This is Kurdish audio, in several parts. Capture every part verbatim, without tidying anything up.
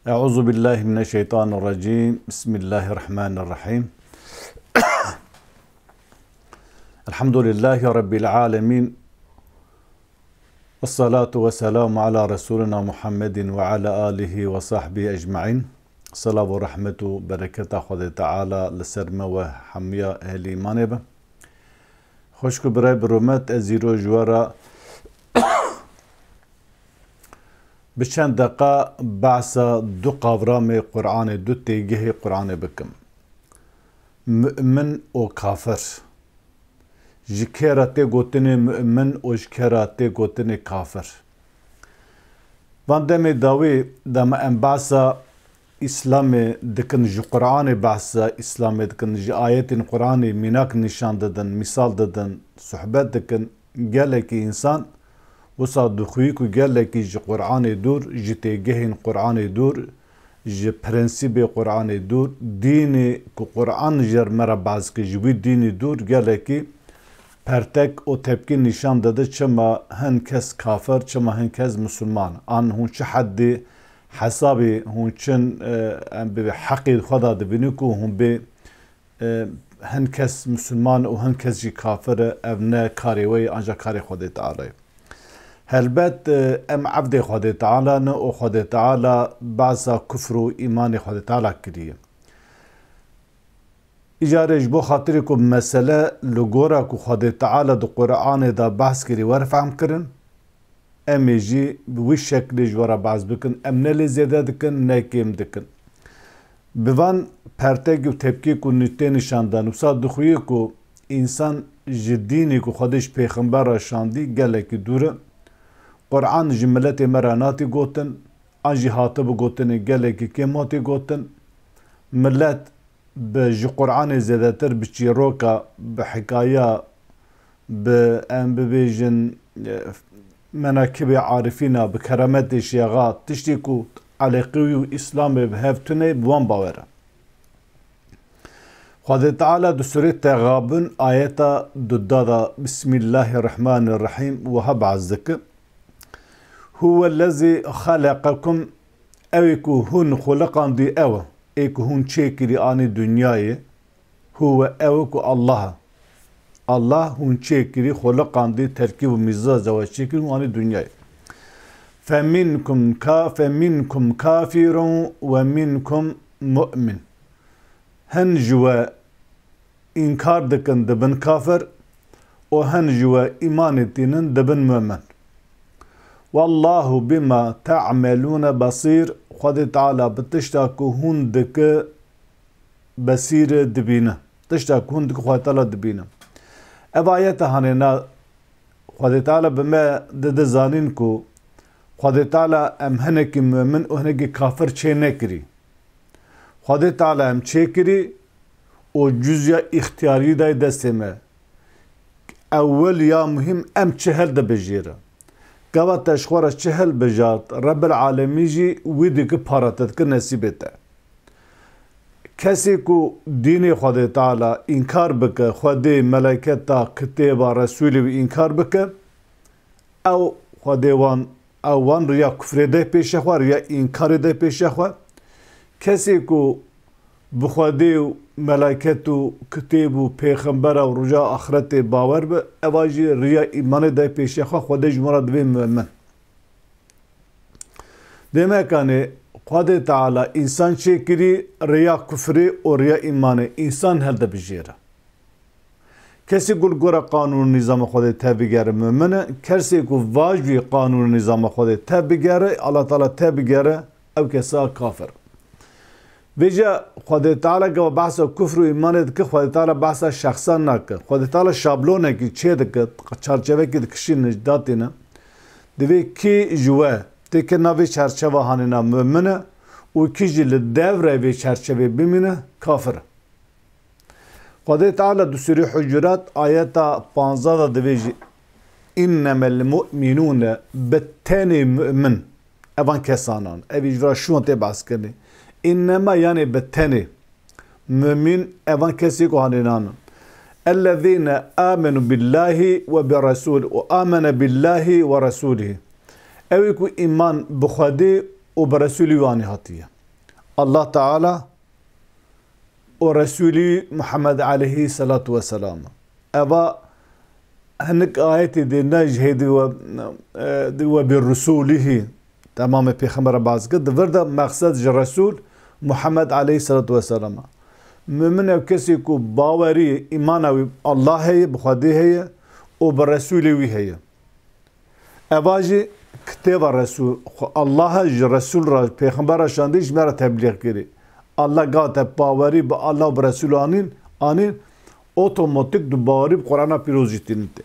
أعوذ بالله من الشيطان الرجيم. بسم الله الرحمن الرحيم. الحمد لله رب العالمين. والصلاة والسلام على رسولنا محمد وعلى آله وصحبه أجمعين. Selav û rehmet û bereketa Xwedê Teala li ser me we hemiya ehlî îmanê be. Xwişk û birayê bi rûmet, ez îro ji we re bi çend deqa behsa du qavramê Qur'anê, du têgehê Qur'anê bikim. Mu'min û kafir. Ji kê re tê gotinê mu'min û ji kê re tê gotinê kafir? Van demê dawî, dema em behsa Îslamê dikin, ji Qur'anê behsa Îslamê dikin, ji ayetên Qur'anê mînak nîşan didin, mîsal didin, sohbet dikin, gelekî însan wisa dixwî ku gelekî ji Qur'anê dûr, ji têgehên Qur'anê dûr, ji prensîbê Qur'anê dûr, dînê ku Qur'an ji me re behs kir, ji wî dînî dûr, gelekî pertek û tepkî nîşan dide. Çima hin kes kafir, çima hin kes misilman? An hûn çi heddê hesabê hûn çin, e, em bibê heqê xwe da dibînin ku hûn bê, e, hin kes misilman û hin kes jî kafir e, ev ne karê we ye, ancak karê Xwedê Teala ye. Helbet, e, em evdê Xwedê Teala ne û Xwedê Teala behsa kufr û îmanê Xwedê Teala kiriye. Îcarê ji bo xatirê ku mesele li gora ku Xwedê Teala di Qur'anê de behs kirî were fehm kirin, em ê jî bi wî şeklê ji we re behs bikin. Em ne lê zêde dikin, ne kêm dikin. Bi van pertek û tepkî ku nî-, tê nîşan dan, wisa dixwî ku însan ji dînê ku Xwedê ji pêxember re şandî gelekî dûr e. Qur'an ji miletê me re natî gotin, an jî hatibû gotinê gelekî kêm hatî gotin. Milet bi ji Qur'anê zêdetir bi çîroka, bi hikayeya, bi, em bibêjin, e, menakibê arifîna, bi kerametê şêxa, tiştê ku eleqê wî û Îslamê bi hev tune, bi wan bawer e. Xwedê Teala di Sûrê Texabun ayeta duda de Bismillahirrahmanirrahîm wiha behs dike. Huwellezî xeleqekum, ew ê ku hûn xuliqandî ew e, ê ku hûn çêkirî anî dinyayê, huwe ew e ku Allah e. Allah hûn çêkirî, xuliqandî, terkîb û mîzaca we çêkirî û anî dinyayê. Feminkum ka-, feminkum kafirun ve minkum mu'min. Hin ji we înkar dikin, dibin kafir, û hin ji we îmanê tînin, dibin mu'min. Wallahu bima ta'melûne basîr, Xwedê Teala bi tişta ku hûn dike besîr e, dibîne. Tişta ku hûn dike Xwedê Teala dibîne. Ev ayete hanê na Xwedê Teala bi me dide zanîn ku Xwedê Teala em hinekî mu'min û hinekî kafir çê nekirî. Xwedê Teala em çêkirî û cuzya îxtiyarî dayî destê me. Ewil ya muhîm em çi hildibijêrin. Gava te ji xwe re çi hilbijart, Rebbil Alemîn jî wî dike para te dike, nesîbê te. Kesê ku dînê Xwedê Teala înkar bike, Xwedê, meleketa, kitêba, Resûlê wî înkar bike, ew Xwedê wan, ew wan riya kufrê de pêşe xwe, riya înkarê de pêşe xwe. Kesê ku bi Xwedê û meleket û kitêb û pêxembera û roja axretê bawer be, eva jî riya îmanê de pêşe xwe, Xwedê ji wan re divê mu'min. Demek anê Xwedê Teala însan çêkirî riya kufrê û riya îmanê, însan hildibijêre. Kesê ku li gora qanûn û nîzama Xwedê tevbigere mu'min e, kesê ku va ji vî qanûn û nîzama Xwedê tevbigere, Allah Teala tevbigere, ew kesa kafir. Vêca Xwedê Teala gava behsa kufr û îmanê dike, Xwedê Teala behsa şexsan nake. Xwedê Teala şablonekî çê dike, çarçevekî dikişîne, datîne. Divê kî ji we têke navê çarçeva hanêna mu'min e û kî jî li devre vê çarçevê bimîne, kafir e. Xwedê Teala di Sûrê Hucurat ayeta panzdeh de divê jî, "Innemel mu'minûne", bi tenê mu'min, evan kesanan. Evî ji vira şûn tê behs kirinê. "Innema", yanê bi tenê. Mu'min, evan kesê ku hanênan in. "Ellezîne amenu billâhi ve bi resûl", û amene billâhi ve resûlihî. Ew ê ku îman bi Xwedê û bi Resûlî wî anî hatiye. Allah Teala û Resûlî Muhammed aleyhî selatu weselam. Eva hinek ayetê dê ne ji hêdî we, e, di we bi Resûlîhî, temamê pêxembera behs kir, di vir de mexsed ji Resûl Muhammed aleyhî selatu weselam e. Mumin ew kesê ku bawerî, îmana wî Allah heye, bi Xwedê heye û bi Resûlê wî heye. Eva jî kitêba Resûl, xwe Allah ji Resûl re, pêxember re şandî ji me re teblîx kirî. Allah ga te bawerî bi Allah û bi Resûl anîn, anîn, otomatik tu bawerî bi Qur'ana pîroz jî tînin tê.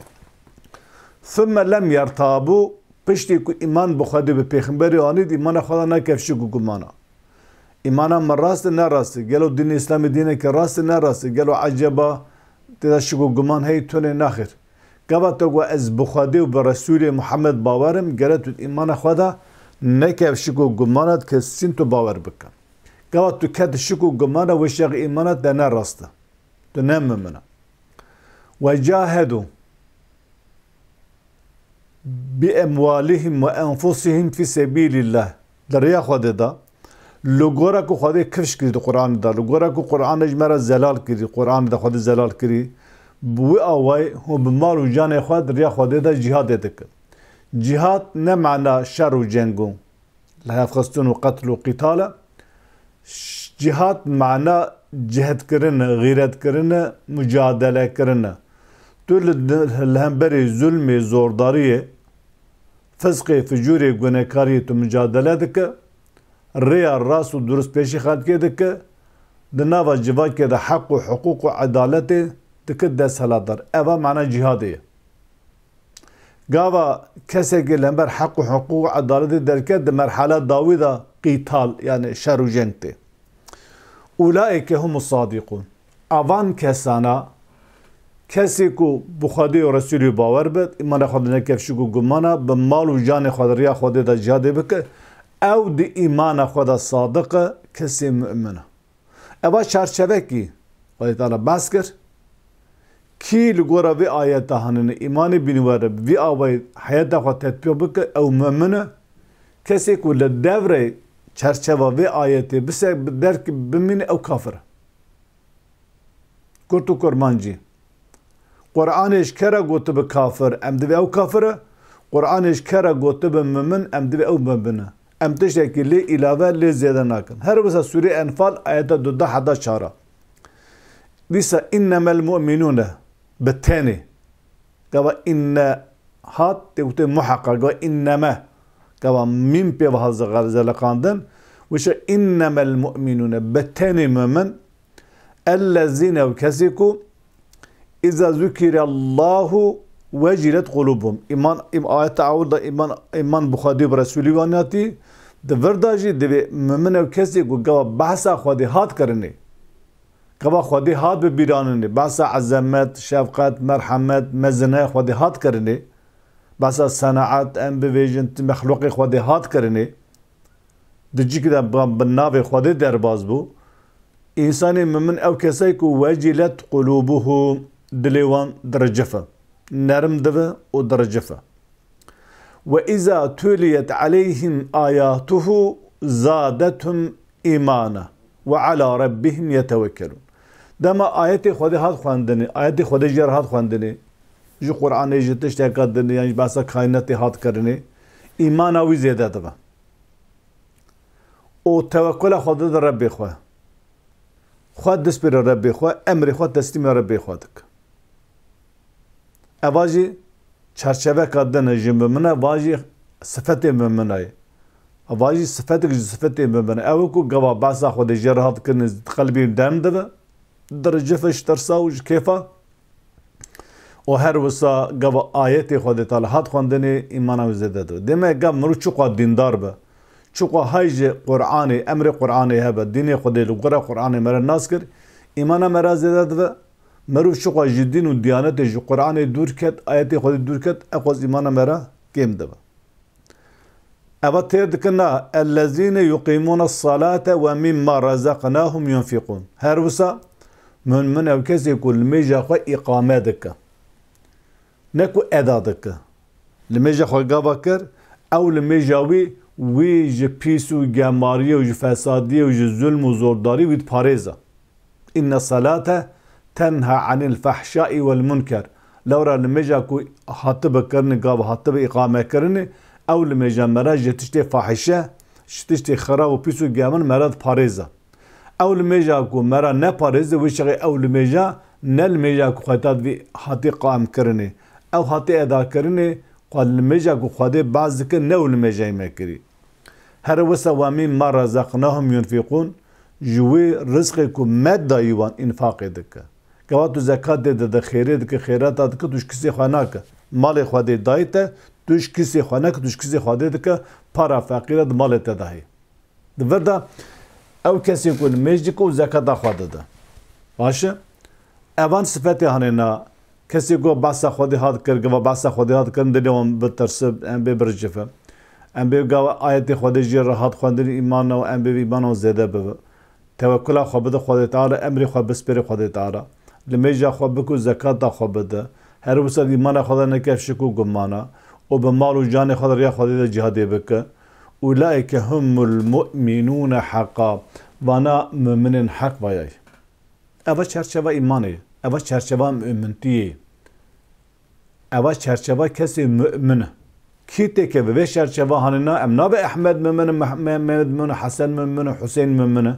Thumme lem yertabû, piştî ku îman bi Xwedê bi pêxemberî anî, di îmana xwe de neke şik û gumana. Îmana min rast e, ne rast e? Gelo dînê Îslamê dîneke rast e, ne rast e? Gelo eceba tê de şik û guman heye? Tunê, nexêr. Gava tu got ez bi Xwedê û bi Resûlê Muhammed bawer im, gere tu di îmana xwe de neke şik û gumana, kesîn tu bawer bike. Gava tu ket şik û gumana, wê şex îmana te ne rast e. Tu ne mumin e. Ve cahedû bi emwalihim ve enfusihim fî sebîlillah. Di rêya Xwedê de, li gora ku Xwedê kifş kirî di Qur'anê de, li gora ku Qur'anê ji me re zelal kirî, Qur'anê de Xwedê zelal kirî, bi wî awayî hûn bi mal û canê xwe di rêya Xwedê de cîhadê dikin. Cîhad ne mana şer û ceng o. Lihevxistin û qetl û qîtal e. Ş-, cîhad mana cihedkirin e, xîretkirin e, mucadelekirin e. Tu li, li hemberî zulmê, zordariyê, fisqê, ficûrê, gunekariyê tu mucadele dike, rêya rast û durust pêşî xelkê dike, di nava civakê de heq û hiqûq û edaletê dike desthilatdar. Eva mana cîhadê ye. Gava kesekî li hember heq û hiqûq û edaletê derket, di merhala dawî de qîtal, yani şer û jeng tê. Ulaike humus sadîqûn. Avan kesana, kesê ku bi Xwedê û Resûlî bawer bit, îmana xwe de neke şik û gumana, bi mal û canê xwe di riya Xwedê de cihadê bike, ew di îmana xwe de sadiq e, kesê mu'min e. Eva çarçevekî Xwedê Teala behs kir. Kî li gora vê ayeta hanine îmanê bînî were, vî awayî heyeta xwe tetbîq bike, ew mumin e. Kesê ku li devrê çerçeva vê ayetê bise, bi derk bimîne, ew kafir e. Kurt û kurmancî. Qur'anê ji ke re gotibe kafir, em divê ew kafir e. Qur'anê ji ke re gotibe mumin, em divê ew mumin e. Em tiştekî lê îlave, lê zêde nakin. Her wisa Sûrê Enfal, ayeta duda heta çar a. Dîsa innemel mu'minûne, bi tenê. Gava inne hat, tê gote muheqeq, gava inneme. Gava mîm pê ve haza zeleqandin. Wişe innemel mu'minûne, bi tenê mumin. Ellezîne, ew kesê ku, iza zukirallahu vecilet qulubuhum. Îman, im-, ayeta ewil de îman, îman bi Xwedê bi Resûlî ve hatî, di vir de jî divê mumin ew kesê ku gava behsa Xwedê hat kirinê. Gava Xwedê hat bibîraninê. Behsa ezemet, şefqet, merhemet, mezine Xwedê hat kirinê. Behsa senaet, em bivêjin, mexlûqê Xwedê hat kirinê. Di cîkî de bi, bi navê Xwedê derbas bû. Însanê mumin ew kesay ku vecilet qulûbuhum, dilê wan diricife, nerm dibe û diricife. Ve izâ tuliyet aleyhim âyatuhu zâdethum îmana ve alâ rabbihim yetewekkelûn. Dema ayetê Xwedê hat xwendinê, ayetê Xwedê jê re hat xwendinê, ji Qur'anê, ji tişteka dinê, yan ji behsa kaînatê hat kirinê, îmana wî zêde dibe. Û tewekkula xwe dide Rebbê xwe. Xwe dispêre Rebbê xwe, emrê xwe teslîmê Rebbê xwe dike. Eva jî çerçeveka din e ji mumine, va jî sifetê mumine ye. Va jî sifetek ji sifetê mumine. Ew e ku gava behsa Xwedê jê re hat kirin, qelbî derm dibe, diricife ji tirsa û ji kêfa. Û her wisa gava ayetê Xwedê Teala hat xwendinê, îmana wî zêde dibe. Dême gav mirov çiqas dîndar be, çiqas hay ji Qur'anê, emrê Qur'anê hebe, dînê Xwedê li gora Qur'anê me re nas kir, îmana me re zêde dibe. Mirov çiqas ji dîn û diyanetê, ji Qur'anê dûr ket, ayetê Xwedê dûr ket, eqas îmana me re kêm dibe. Eva têr dikin na, ellezîne yuqîmûne salate ve mîmma rezaqnahum yunfiqûn. Her wisa mumin ew kesê ku limêja xwe îqame dike. Ne ku eda dike. Limêja xwe gava kir, ew limêja wî Wî ji pîs û gemariyê û ji fesadiyê û ji zulm û zordarî wî diparêze. Inne salate tenha anil fehşai wel munker. Lewra limêja ku hatibe kirinê, gava hatibe îqame kirinê, ew limêja me re ji tiştê fahîşe, ji tiştê xirab û pîs û geman me re diparêze. Ew limêja ku me re neparêze, wê çaxê ew limêja ne limêja ku Xwedê vî hatî qaim kirinê. Ew hatî eda kirinê, xwe limêja ku Xwedê behs dike, ne ew limêjayê me kirî. Her wisa we mî ma rezaqnahum yunfiqûn, ji wê rizqê ku me dayî wan înfaqê dike. Gava tu zekatê dide, xêrê dike, xêrata dike, tu ji kisê xwe nake. Malê Xwedê dayî te, tu ji kisê xwe nake, tu ji kisê Xwedê dike, para feqîre di malê te de heye. Di vir de ew kesê ku nimêj dike û zekata xwe dide. Baş e? Evan sifetê hanê na. Kesê ku behsa Xwedê hat kir, gava behsa Xwedê hat kirin, dilê wan bitirse, em bê biricife. Em bê gava ayetê Xwedê jê re hat xwendin, îmana û em bê îmana wan zêde bibe. Tewekkula xwe bide Xwedê Teala, emrê xwe bispêre Xwedê Teala. Limêja xwe bike û zekata xwe bide. Her wisa di îmana xwe de neke şik û gumana. Û bi mal û canê xwe de riya Xwedê de cihadê bike. Ulaike humul mu'minûne heqa. Vana muminên heq vayay. Eva çerçeva îmanê ye. Eva çerçeva mumintiyê ye. Eva çerçeva kesê mumin e. Kî têkeve vê çerçeva hanê na, em nabe Ehmed mumin e, Meh-, Mehmed mumin e, Hesen mumin e, Husên mumin e.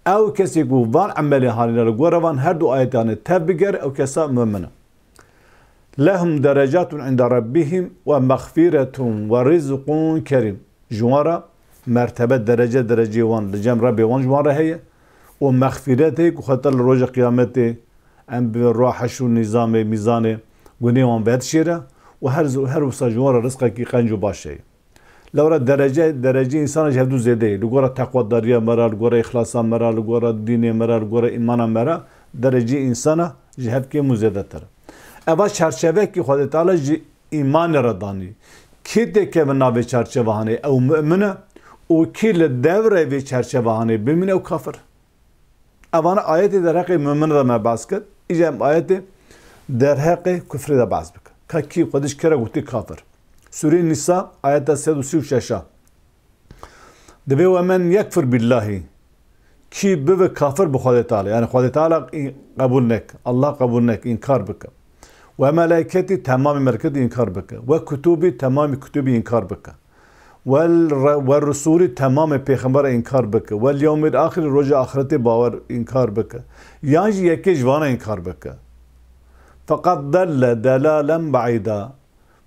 Ew kesê ku van emelê hanê na li gora van her du ayetê hanê tev bigere, ew kesa mumin e. Lehum derecatun inde rabbihim ve mexfiretun ve rizqun kerîm. Ji wan re mertebe, derece, dereceyê wan li cem Rebbê wan ji wan re heye û mexfîret heye ku Xwedê li roja qiyametê em bi roja heşr û nîzamê, mîzanê gunê wan vedişêre û her, her wisa ji wan re rizqekî qenc û baş heye. Lewra derece, derecê însana ji hevdû zêde ye. Li gora teqwadariya me re, li gora îxlasa me re, li gora dînê me re, li gora îmana me re, derecê însana ji hev kêm û zêdetir e. Eva çerçevekî Xwedê Teala ji îmanê re danî. Kê têkeve navê çerçeva hanê ew mu'min e û kê li devrê vê çerçeva hanê bimîne ew kafir. Evana ayetê derheqê mu'min de me behs kir. Îca em ayetê derheqê kufrê de behs bike. Ka kî Xwedê ji kê re gotî kafir. Sûrê Nîsa ayeta sed û sî û şeş a. Divê we men yekfur billahî. Kî bibe kafir bi Xwedê Teala. Yani Xwedê Teala î-, qebûl nek. Allah qebûl nek. Înkar bike. Ve melaiketî temamî meleketî înkar bike. Ve kutubî temamî kutubî înkar bike. Wel re-, ve rusûlî temamê pêxembera înkar bike. Wel yewmîl axirî roja axiretê bawer înkar bike. Yan jî yekê ji vana înkar bike. Feqad delle delalen be'îda.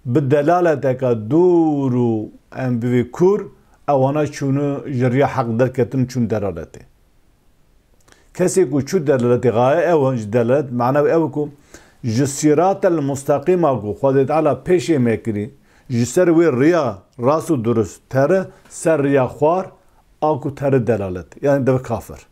Bi delaleteke dûr û em bivê kûr, ewana çûne ji riya heq derketin çûn delaletê. Kesê ku çû delaletê, gaye ew e, ji delalet, mana ew e ku ji sîratel mustaqîma ku Xwedê Teala pêşê me kirî, ji ser wê riya rast û durust tere, ser riya xwar, a ku tere delalet, yani dibe kafir.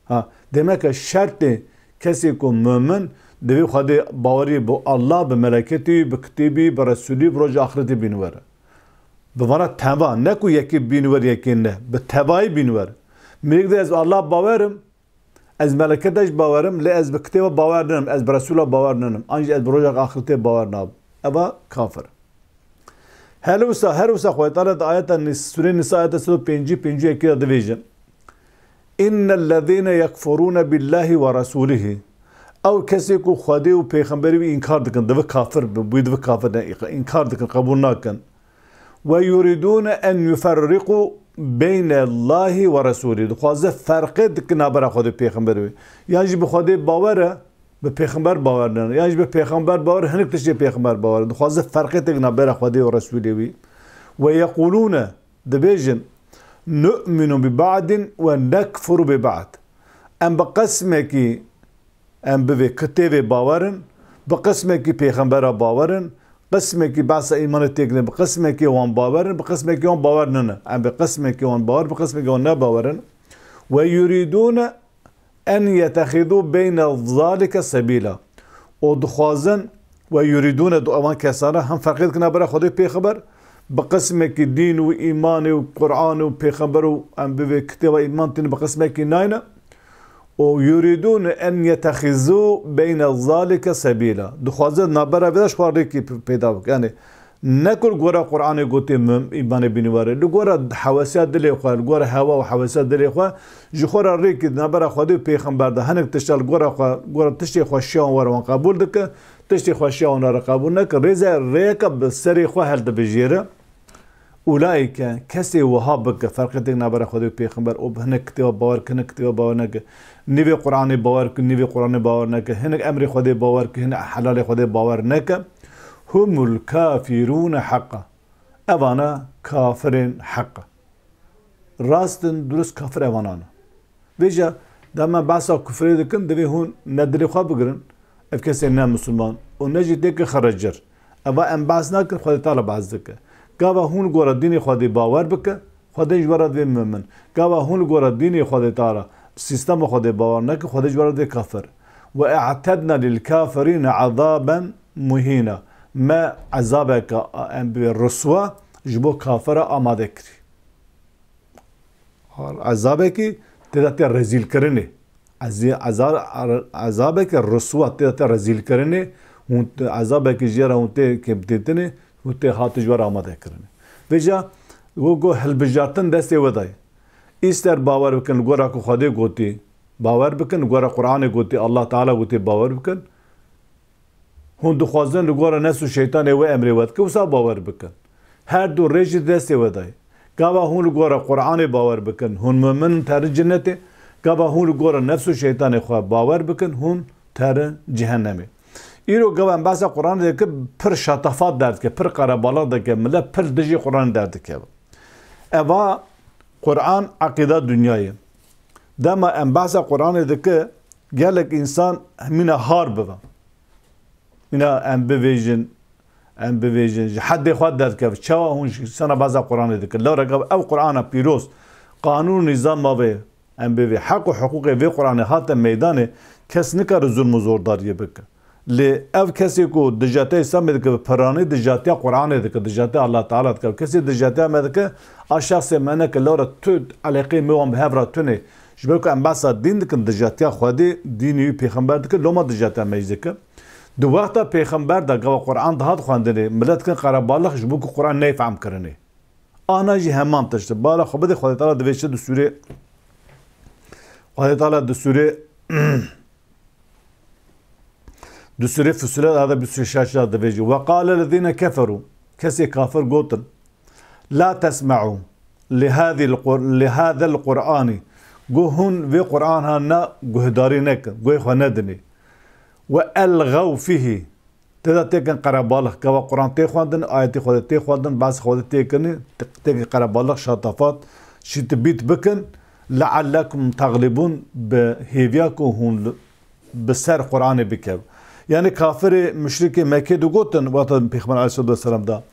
Ha, demek e şertê kesê ku mumin divê Xwedê bawerî bi Allah, bi meleketî, bi kitêbî, bi resûlî, bi roja axretê bînwere. Bi vana teva, ne ku yekê bînwer, yekê ne, bi tevayî bînwer. Mirîk de ez bi Allah bawer im, ez melekete jî bawer im, lê ez bi kitêba bawer ninim, ez bi resûla bawer ninim, an jî ez bi roja axretê bawer nabim. Eva kafir. Her wisa, her wisa Xwedê Teala di ayeta Nis-, Sûrê Nîsa ayeta sed û pêncî, pêncî û yekê de divêje. Innellezîne yekfurûne billahî ve resûlihî. Ew kesê ku Xwedê û pêxemberî wî înkar dikin, dibe kafir, bi-, wî dibe kafir, ne, înkar dikin, qebûl nakin. Ve yuridûne en yuferriqû beynellahî ve resûlî. Dixwaze ferqê dikin nabera Xwedê pêxemberî wî. Yan jî bi Xwedê bawer e, bi pêxember bawer nene. Yan jî bi pêxember bawer, hinek tiştê pêxember bawer. Dixwaze ferqê têk nabera Xwedê û Resûlê wî. Ve yeqûlûne, dibêjin, nu'minu bi ba'din ve nekfuru bi ba'd. Em bi qismekî, em bi vê kitêbê bawer in, bi qismekî pêxembera bawer in, qismekî behsa îmanê têk ne, bi qismekî wan bawer in, bi qismekî wan bawer nene. Em bi qismekî wan bawer, bi qismekî wan nebawer in. Ve yuridûne en yetexidû beyne zalike sebîla. Û dixwazin, ve yuridûne, du ewan kesana hem ferqê dikin nabera Xwedê pêxember, bi qismekî dîn û îmanê û Qur'anê û pêxember û em bivê kitêba îman tînin bi qismekî nayne. Û yuridûne en yetexizû beyne zalike sebîla. Dixwazin nabera vê de ji xwe rêkî p-, peyda bike. Yani Ne ku li gora Qur'anê gotê mim-, îmanê bînî were. Li gora hewesiya dilê xwe, li gora hewa û hewesiya dilê xwe, ji xwe re rêkî di navbera Xwedê û Pêxember de hinek tişta li gora xwe, gora tiştê xweşiya wan were wan qebûl dike, tiştê xweşiya wan re qebûl neke. Rêze rêyeke bi serê xwe hildibijêre. Ulaîke, kesê wiha bike, ferqê têk navbera Xwedê û Pêxember, û hinek kitêba bawer ke, hinek kitêba bawer neke, nîvê Qur'anê bawer ke, nîvê Qur'anê bawer neke, hinek emrê Xwedê bawer ke, hinek helalê Xwedê bawer neke, humul kafirûne heqqa. Evana kafirên heq e. Rast in, durust kafir evana ne. Vêca dema behsa kufrê dikin, divê hûn ne dilê xwe bigirin, ev kesê ne misilman û ne jî têke xerecir. Eva em behs nakin, Xwedê Teala behs dike. Gava hûn li gora dînê Xwedê bawer bike, Xwedê ji we re divê mumin. Gava hûn li gora dînê Xwedê Teala, sîstema Xwedê bawer neke, Xwedê ji we re divê kafir. Ve e'tedna lil kafirîne ezaben muhîna. Me ezabeke, em bibê riswa ji bo kafira amade kirî. Ezabekî tê de tê rezîlkirinê. Ezî-, eza-, ezabeke riswa tê de tê rezîlkirinê. Hûn t-, ezabekî jê re hûn tê kêmdîtinê, hûn tê hate ji we re amade kirinê. Vêca go, go hilbijartin destê we de ye. Îster bawer bikin li gora ku Xwedê gotî, bawer bikin li gora Qur'anê gotî, Allah Teala gotî bawer bikin. Hûn dixwazin li gora nefs û şeytanê wê emrê we dike, wisa bawer bikin. Her du rê jî destê we de ye. Gava hûn li gora Qur'anê bawer bikin, hûn mumin in, terin cinnetê. Gava hûn li gora nefs û şeytanê xwe bawer bikin, hûn terin cehennemê. Îro gava em behsa Qur'anê dike, pir şatafat derdike, pir qerebalix dike, millet pir dijî Qur'anê derdikeve. Eva Qur'an eqîda dinyayê. Dema em behsa Qur'anê dike, gelek însan mîna har bibe. Mîna em bivêjin, em bivêjin, ji hedê xwe derdikeve. Çawa hûn ji sana behsa Qur'anê dikin? Lewra gava ev Qur'ana pîroz, qanûn û nîzama vê, em bivê heq û hiqûqê vê Qur'anê hate meydanê, kes nikare zulm û zordariyê bike. Lê ev kesê ku dijatiya Îslamê dike, bi piranî dijatiya Qur'anê dike, dijatiya Allah Teala dike. Kesê dijatiya me dike, a şexsê me neke, lewra tu eleqeyê me wan bi hev re tune. Ji ber ku em behsa dîn dikin, dijatiya Xwedê, dînî wî pêxember dikin, loma dijatiya me jî dikin. Di wexta pêxember de gava Qur'an dihat xwendinê, millet dikin qerebalix ji bo ku Qur'an neyê fehm kirinê. Ana jî heman tişt e. Bala xwe bidê, Xwedê Teala divê çi di sûrê, Xwedê Teala di sûrê Di Sûrê Fussilet ayeta bîst û şeş de divêjî, "Ve qâlellezîne keferû", kesê kafir gotin, "La tesme'û li hâzîl Qur-, li hâzel Qur'anî", got, "Hûn vê Qur'ana ne guhdarî nekin, guhê xwe nedinê." "Ve elxew fîhî", tê de têkin qerebalix, gava Qur'an tê xwendin, ayetê Xwedê tê xwendin, behsê Xwedê tê kirin, tê-, têkin qerebalix, şatafat, şîtibît bikin, "leallekum teglibûn", bi hêviya ku hûn li bi ser Qur'anê bikev. Yanî kafirê, muşrikê Mekkê digotin, wexta Pêxember aleyhissalatu vesselam da,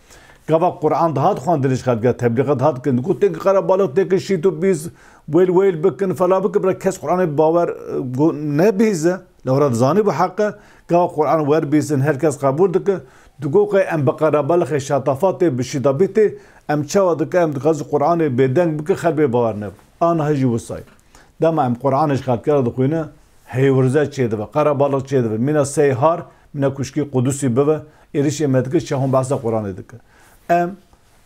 gava Qur'an dihat xwendin ji xelkê, teblîxat dihat kirin, digot, têk qerebalix, têk şît û bîz, weyl weyl bikin, fela bikin, bira kes Qur'anê bawer, e, go-, nebihîze. Lewra dizanî bu heq e, gava Qur'an wer bihîzin, her kes qebûl dike. Digot, qey em bi qerebalixê, şatafatê, bi şîtabîtê, em çawa dike, em dixwazin Qur'anê bêdeng bikin, xelk bê bawer nebin. Aniha jî wisa ye. Dema em Qur'anê ji xelkê re dixwîne, hêwirze çêdibe, qerebalix çêdibe. Mîna sey har, mîna kuşkî Qudusî bibe, êrişê me dike, çawa hûn behsa Qur'anê dike. Em,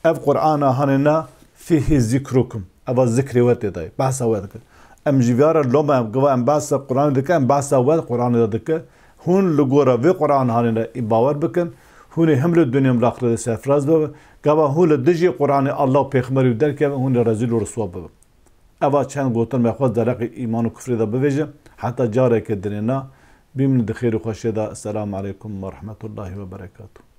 ev Qur'ana hanê na, fîhî zikrukum. Eva zikrê we tê de ye, behsa we dike. Em ji viya re loma em, gava em behsa Qur'anê dike, em behsa we Qur'anê de dike. Hûn li gora vê Qur'an hanê ne bawer bikin. Hûn ê him li dinya him li axirê de serfiraz bibe. Gava hûn li dijî Qur'anê Allah û Pêxemberî wî derkeve, hûn ê rezîl û riswa bibe. Eva çend gotin me xwest dereqê îman û kufrê de bivêjim. Heta careke dinê na, bimînin di xêr û xweşiyê de. Esselamu aleykum ve rahmetullahi ve berekatuhu.